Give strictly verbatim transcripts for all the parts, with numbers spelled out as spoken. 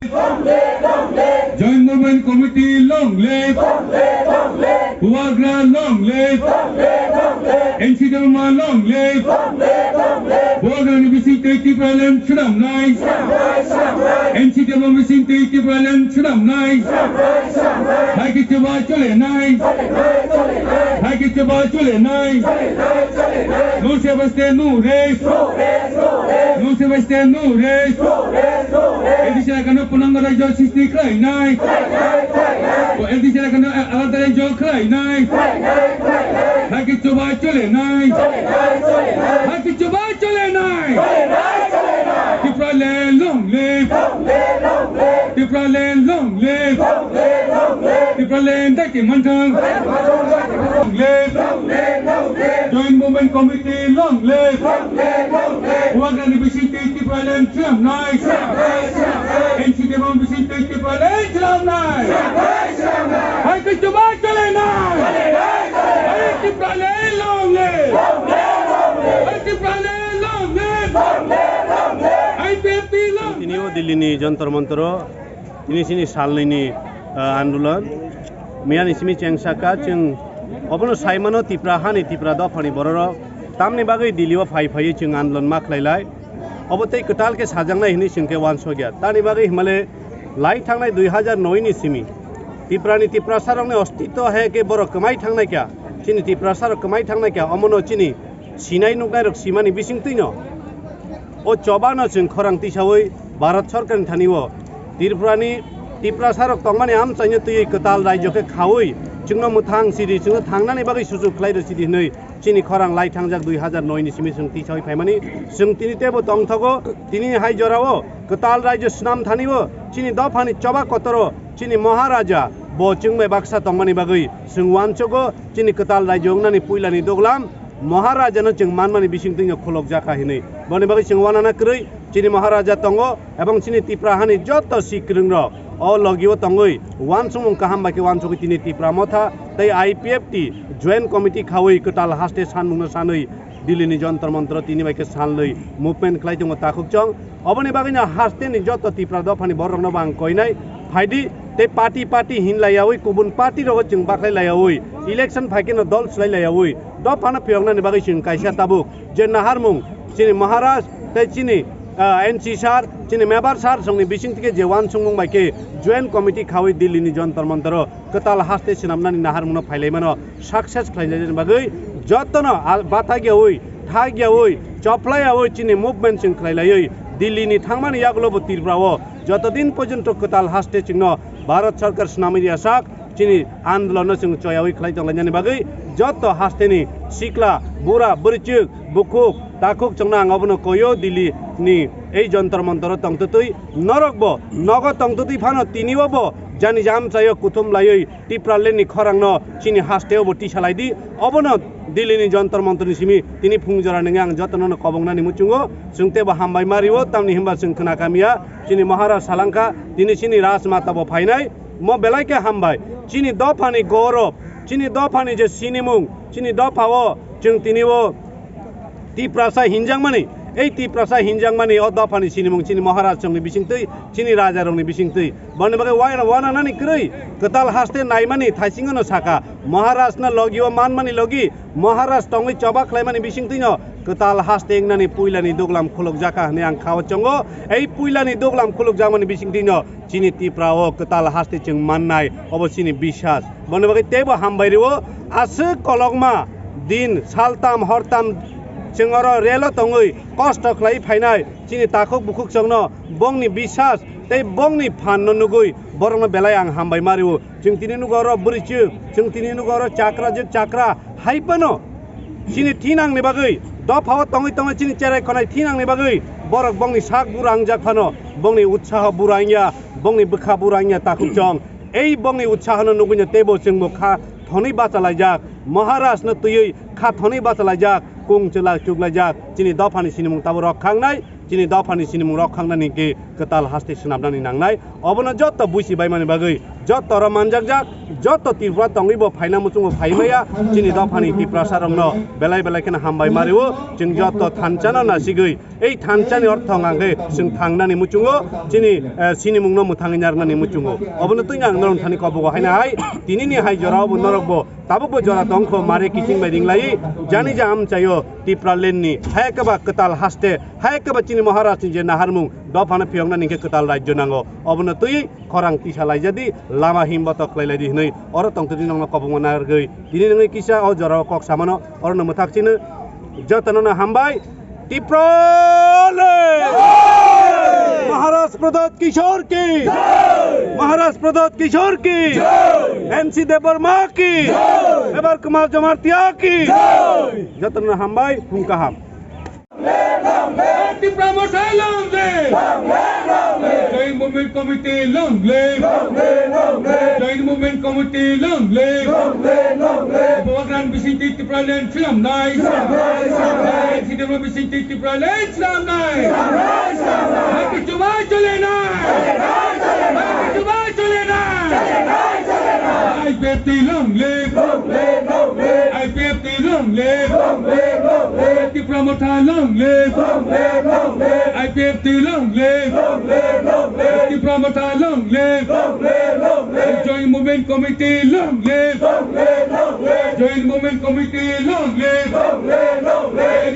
Joint Movement Committee long live! Bubagra long live! N C Debbarma long live! Bubagra ni bising twi Tipraland swnamnai! N C Debbarma bising twi Tipraland swnamnai! Hai khe chuba chole nai! Hai khe chuba chole nai! No se baste no rest! No se baste no rest! A D C elakano pwnango rajyo srishti khlainai. A D C elakano alada rajyo khlainai. Hai khe chuba chole nai. Hai khe chuba chole nai. Tipraland long live. Tipraland long live. Tipraland dai ke mantang. Long live. Joint Movement Committee long live. Bubagra ni bising twi Tipraland swnamnai. N C Debbarma bising twi Tipraland swnamnai. Hai khe chuba chole nai. Hai Tipraland long live. Hai Tipraland long live. I P F T long. Tini o Delhi ni Jantar Mantar o tini sini salnwi ni, ah, andolon. Miya ni simi chengsaka chwng obono saimano Tipra hani Tipra dophani bororok tamni bagwi Delhi o phai phaiwi chwng andolon ma khlai lai. Obo tei kwtal khe sajaknai hinwi chwng khe uansukya. Tamni bagwi himale lai thangnai dui hajar noi ni simi Tipra ni Tiprasa rokni ostitw hai khe borok kwmai thangnai kha. Chini Tiprasa rok kwmai thangnai kha. Omono chini sinai nuknai rok simani bising twino o choba no chwng khorang tisawi Bharat Sarkar ni thani o Tripura ni Tiprasa rok tongmani amchaino twiwi kwtal rajyo khe khawi chwngno mwthang sidi chwngno thangnani bagwi suchuk khlai rw sidi hinwi chini khorang lai thangjak dui hajar noi ni simi chwng tisawi phaimani chwng tini teibo tongthogo. Tini hai jorao kwtal rajyo swnam thani o chini dophani choba kotoro chini Maharaja bo chwng bai baksa tongmani bagwi chwng uansugo. Chini kwtal rajyo wngnani puilani doglam Maharajano chwng manmani bisingtwino khulokjakha hinwi. Boni bagwi chwng uanana kwrwi chini Maharaja tongo, ebong chini Tipra hani joto sikrwngrok o logio tongwi uansukmung kaham bai khe uansugwi tini Tipra Motha tei I P F T Joint Committee khawi kwtal haste sanmungno sanwi Delhi ni Jantar Mantar o tini bai khe salnwi movement khlai tongo takhukchong. Oboni bagwino hasteni joto Tipra dophani bororokno bo ang koinai, phaidi tei party party hinlaiyawi kubun party rogo chwng bakhlai laiyawi election phaikheno dol swlai laiyawi dophano phiyoknani bagwi chwng kaisa tabuk je naharmung chini Maharaj tei chini, ah, N C sir, chini Mebar sir songni bisingtwi khe je uansukmung bai khe Joint Committee khawi Delhi ni Jantar Mantar o kwtal haste swnamnani naharmungno phailaimano success khlainani bagwi jotono a-, bathakyawi, thakyawi, choplaiyawi chini movement chwng khlailaiwi Delhi ni thangmani yagulo bo Tripura o joto din porjonto kwtal haste chwngno Bharat Sarkar swnamwi riyasak chini andolonno chwng choyawi khlai tonglainani bagwi joto hasteni sikla, bura, bwrwichwk, bukhuk, takhuk chwngno ang obono koio Delhi ni ei Jantar Mantar o tongtwtwi norokbo nogo tongtwtwi phano tini o bo jani jamchaio kuthum laiwi Tipraland ni khorangno chini hasteo bo tisa lai di. Obono Delhi ni Jantar Mantar ni simi tini phung jora nungwi ang jotono no kobongnani muchungo. Chwng teibo hambai ma rio, tamni hinba chwng khna kamya chini Maharaj salangkha, tini chini Rajmata bo phainai. Mo belai khe hambai. Chini dophani gorob, chini dophani je sinimung, chini dophao chwng tini o Tiprasa hinjakmani, ei Tiprasa hinjakmani o dophani sinimung chini Maharaj rokni bisingtwi, chini raja rokni bisingtwi. Boni bagwi uana-, uananani kwrwi kwtal haste naimani thaisingono saka, Maharaj no logio manmani logi, Maharaj tongwi choba khlaimani bisingtwino kwtal haste wngnani puilani duglam khulukjakha hinwi ang khao chongo. Ei puilani duglam khulukjakmani bisingtwino chini Tipra o kwtal haste chwng mannai, obo chini biswas. Boni bagwi teibo hambai rio, aswk kolokma din saltam hortam chwng oro relo tongwi kosto khlai phainai chini takhuk bukhuk chwngno bongni biswas tei bongni phanno nugwi borokno belai ang hambai ma rio. Chwng tini nugo oro bwrwichwk, chwng tini nugo oro chakrajwk chakra hai phano chini thinangni bagwi, dophao tongwi tongwi chini cherai khonai thinangni bagwi borok bongni sak bura wngjak phano, bongni utsaho bura wngya, bongni bwkha bura wngya takhuk chong. Ei bongni utsahono nugwino teibo chwngbo kha thonwi bachalaijak, Maharajno twiwi kha thonwi bachalaijak, kung chwla chuklaijak, chini dophani sinimung tabo rok khangnai. Chini dophani sinimung rok khangnani hinkhe kwtal haste swnamnani nangnai. Obono joto buisi baimani bagwi Joto oro manjakjak, joto Tripura tongwi bo phaina muchungo phai maya, chini dophani Tiprasa rokno belai belai kheno hambai ma rwo, chwng joto thansa no nasigwi, ei thansa ni ortho hwnkha khe chwng thangnani muchungo, chini, eh, sinimung no mwthangwi narwknani muchungo. Obono twi ang norok thani kobogo haino hai, tini ni hai jora o bo norok bo tabuk bo jora tong kho mare kiching bai ring lai, jani ja amchaio Tipraland ni, hai khe ba kwtal haste, hai khe ba chini Maharaj ni je naharmung, dophano phiyoknani khe kwtal rajyo nango. Obono twi khorang tisa laijadi, lama himboto khlai laidi hwnwi oro tongtwtwi nokno kobongma narwgwi tini nungwi kisa o jorao kok samano orono mwthak chino jotono no hambai. Tipraland! Maharaj Pradyot Kishore ki! Maharaj Pradyot Kishore ki! N C Debbarma ki! Mevar Kumar Jamatia ki! Jotono no hambai, hum kaham. Tipra Motha long live! Long live, long live! Joint Movement Committee long live! Long live, long live! Joint Movement Committee long live! Long live, long live! Bhagwan Bisingti Tipraland swnamnai! Swnamnai, swnamnai! N C Debbarma Bisingti Tipraland swnamnai! Swnamnai, swnamnai! Hai kichubai cholenai! Cholenai, cholenai! Hai kichubai cholenai! Cholenai, cholenai! I P F T long live! Long live, long live! I P F T long live! Long live, long live! Tipra Motha long live! Long live, long live! I P F T long live! Long live, long live! Tipra Motha long live! Long live, long live! Joint Movement Committee long live! Long live, long live! Joint Movement Committee long live! Long live, long live!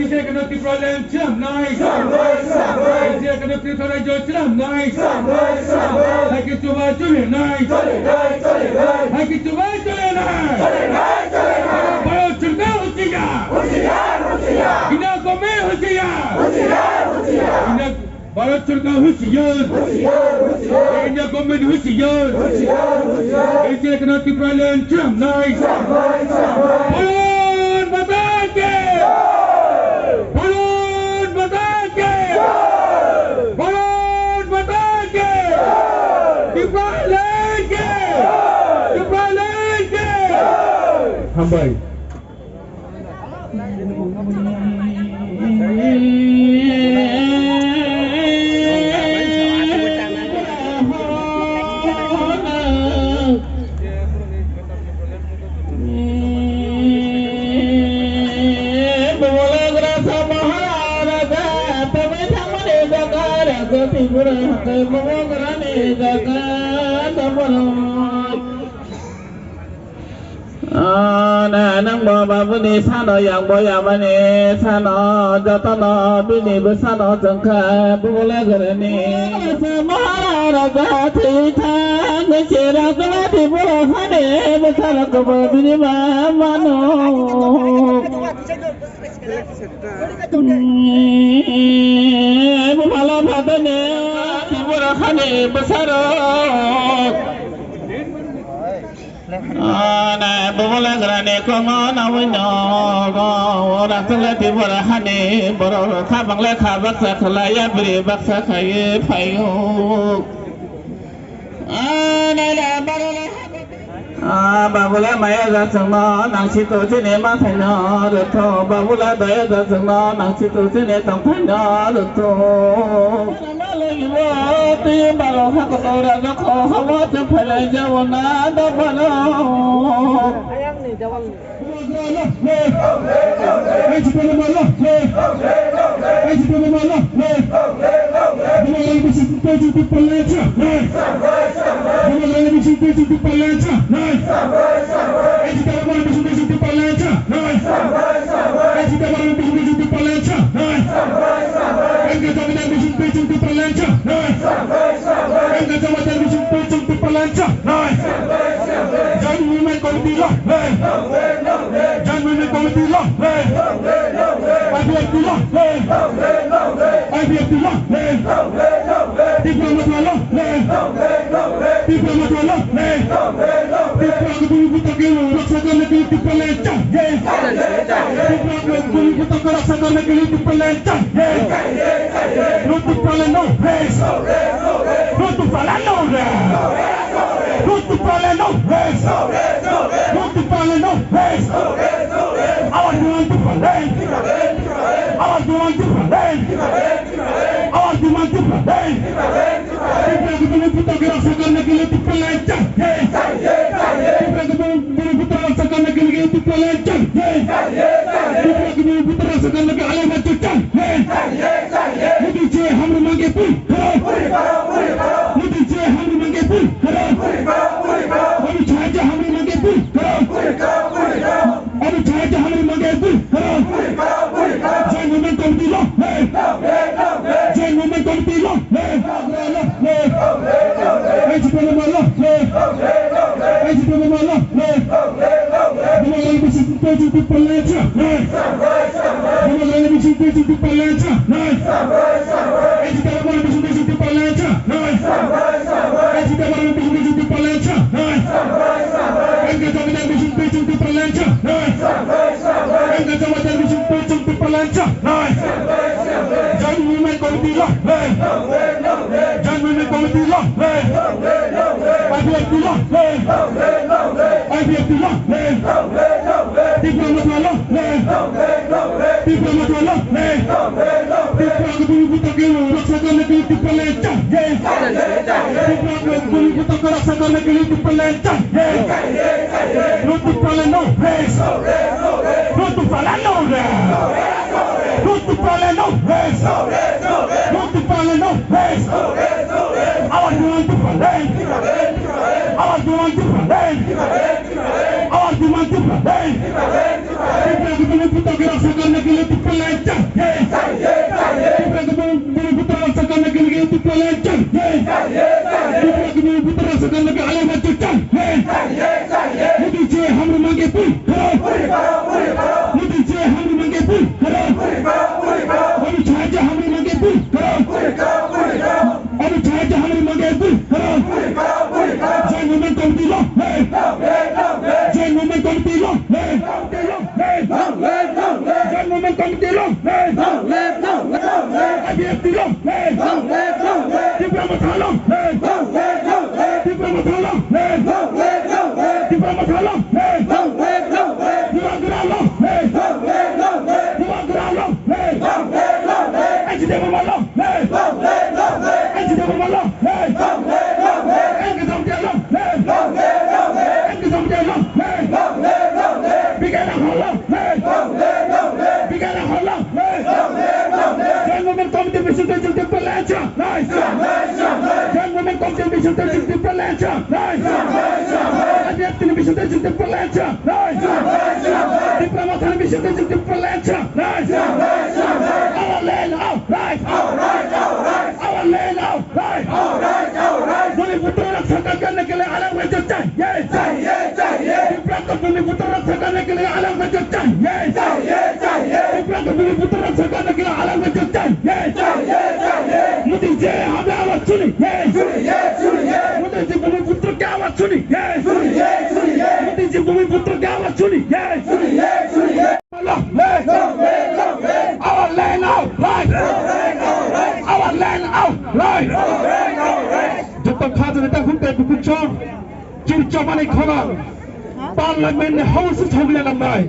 Tipraland swnamnai! Swnamnai, swnamnai! Tipraland swnamnai! Swnamnai, swnamnai! Hai kichubai cholenai! Cholenai, cholenai! Hai kichubai cholenai! Cholenai, cholenai! Bharat Sarkar hushiyar! Hushiyar, hushiyar! India government hushiyar! Hushiyar, hushiyar! India, Bharat Sarkar hushiyar! Hushiyar, hushiyar! India government hushiyar! Hushiyar, hushiyar! Tipraland swnamnai! Swnamnai, swnamnai! Bharat Mata ki! Jai! Bharat Mata ki! Jai! Bharat Mata ki! Jai! Tipraland ki! Jai! Tipraland ki! Jai! Hambai. Ah, na, nang bo babuni sano, yang bo yamani sano, jotono bini bwsano chwngkha bubule guruni. Maharaja thwi thang, se raja Tripura hani bwsarok bo bini ma mano. Bumala phatani Tripura hani bwsarok. Ana bumala grani komo nawino. Ora tala Tripura hani borok khabang le khabak sa khala ya bri baksa khaye phayo. Ana la barala. Ah, Babula maya da chwngno nangsi to chini ma thaino rwtho. Babula daya da chwngno nangsi to chini tong thaino rwtho. Twi balo hakto raja kho hamo chwng phailai jabo na da balo. Joint Movement Committee long live! Joint Movement Committee long live! I P F T long live! I P F T long live! Tipra Motha long live! Tipra Motha long live! Tipra ko bhumi putro ko raksha karne ke liye Tipraland chahiye! Tipra ko bhumi putro ko raksha karne ke liye Tipraland chahiye! No Tipraland, no rest! No Tipraland, no rest! No Tipraland, no rest! No Tipraland, no rest! Our demand Tipraland! Our demand Tipraland! Our demand Tipraland! Tipra ko bhumi putro ko raksha karne ke liye Tipraland chahiye! Palanca, hey! Tripura Gumung Putra Sakar Naga Alai Bacha Chan, hey! Modi je hamre mange puri karo! Modi je hamre mange puri karo! Amit Shah je hamre mange puri karo! Amit Shah je hamre mange puri karo! Joint Movement Committee long, hey! Joint Movement Committee long, hey! Hey! Hey! Hey! Democratic Mission President Palanca, nai! Democratic Mission President Palanca, nai! Anti-terror Mission President Palanca, nai! Anti-terror Mission President Palanca, nai! Anti-terror Mission President Palanca, nai! Anti-terror Mission President Palanca, nai! Joint Movement Committee long, nai! Joint Movement Committee long, nai! I P F T long, nai! I P F T long, nai! Tipra Motha long, nai! Tipra Motha long, nai! Tipra Gumung Putra ke raksa karne ke liye Tipraland chahiye! Tipra Gumung Putra ke raksa karne ke liye Tipraland chahiye! No Tipraland, no rest! No Tipraland, no rest! No Tipraland, no rest! No Tipraland, no rest! Our demand Tipraland! Our demand Tipraland! Our demand Tipraland! Tipra Gumung Putra ke raksa karne ke liye Tipraland chahiye! Tipra Gumung Putra ke raksa karne ke liye Tipraland chahiye! Tipra Gumung Putra ke raksa karne ke liye Alai Bacha Chan, hey! Modi je hamre mange puri karo! Modi je hamre mange puri karo! Amit Shah je hamre mange puri karo! Amit Shah je hamre mange puri karo! Joint Movement Committee long, hey! Joint Movement Committee long, hey! Joint Movement Committee long, hey! I P F T long, hey! Tipra Motha long, hey! Tipra Motha long, hey! Tipra Motha long, hey! Bubagra long, hey! Bubagra long, hey! Anti-terror Debbarma long, hey! Anti-terror Debbarma long, hey! Anti-terror Debbarma long, hey! Anti-terror Debbarma long, hey! Bigara Hall long, hey! Bigara Hall long, hey! Joint Movement Committee Mission President Tipraland chahiye! Joint Movement Committee Mission President Tipraland chahiye! I P F T Mission President Tipraland chahiye! Tipra Motha Mission President Tipraland chahiye! Our land, our right! Our land, our right! Bhumi Putra Rakshak karne ke liye alag rajya chahiye! Chahiye, chahiye! Tipra ko Bhumi Putra Rakshak karne ke liye alag rajya chahiye! Chahiye, chahiye! Tipra ko Bhumi Putra Rakshak karne ke liye alag rajya chahiye! Chahiye, chahiye! Modi je hamre awaaz suniye! Suniye, suniye! Modi ji Bhumi Putra ki awaaz suniye! Suniye, suniye! Modi ji Bhumi Putra ki awaaz suniye! Suniye, suniye! Our land, our right! Our land, our right! Joto kha jani ta hum tai bukuchor, chirchomani khorang, Parliament ni house chhogla lamnai,